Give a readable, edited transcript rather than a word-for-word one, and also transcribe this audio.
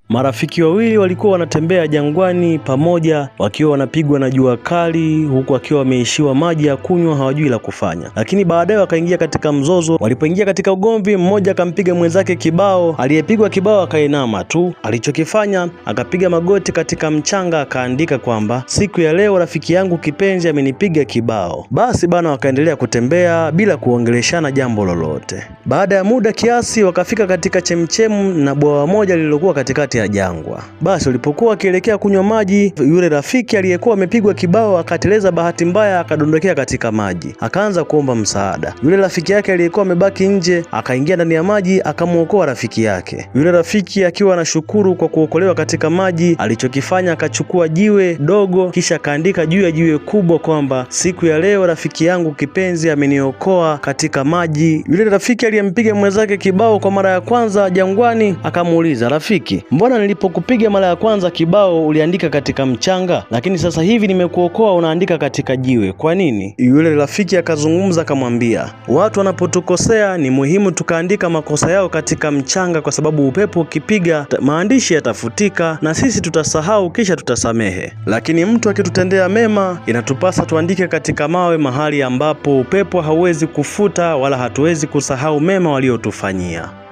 Marafiki wawili walikuwa wanatembea jangwani pamoja wakiwa wanapigwa na jua kali, huku wakiwa wameishiwa maji ya kunywa, hawajui la kufanya. Lakini baadaye wakaingia katika mzozo. Walipoingia katika ugomvi, mmoja akampiga mwenzake kibao. Aliyepigwa kibao akainama tu. Alichokifanya, akapiga magoti katika mchanga, akaandika kwamba siku ya leo rafiki yangu kipenzi amenipiga kibao. Basi bana, wakaendelea kutembea bila kuongeleshana jambo lolote. Baada ya muda kiasi, wakafika katika chemchemu na bwawa moja lililokuwa katikati ya jangwa. Basi walipokuwa wakielekea kunywa maji, yule rafiki aliyekuwa amepigwa kibao akateleza bahati mbaya, akadondokea katika maji, akaanza kuomba msaada. Yule rafiki yake aliyekuwa amebaki nje akaingia ndani ya maji akamwokoa rafiki yake. Yule rafiki akiwa anashukuru kwa kuokolewa katika maji, alichokifanya akachukua jiwe dogo, kisha akaandika juu ya jiwe kubwa kwamba siku ya leo rafiki yangu kipenzi ameniokoa katika maji. Yule rafiki aliyempiga mwenzake kibao kwa mara ya kwanza jangwani akamuuliza, rafiki, mbona nilipokupiga mara ya kwanza kibao uliandika katika mchanga, lakini sasa hivi nimekuokoa unaandika katika jiwe, kwa nini? Yule rafiki akazungumza akamwambia, watu wanapotukosea ni muhimu tukaandika makosa yao katika mchanga, kwa sababu upepo ukipiga maandishi yatafutika na sisi tutasahau, kisha tutasamehe. Lakini mtu akitutendea mema, inatupasa tuandike katika mawe, mahali ambapo upepo hauwezi kufuta wala hatuwezi kusahau mema waliotufanyia.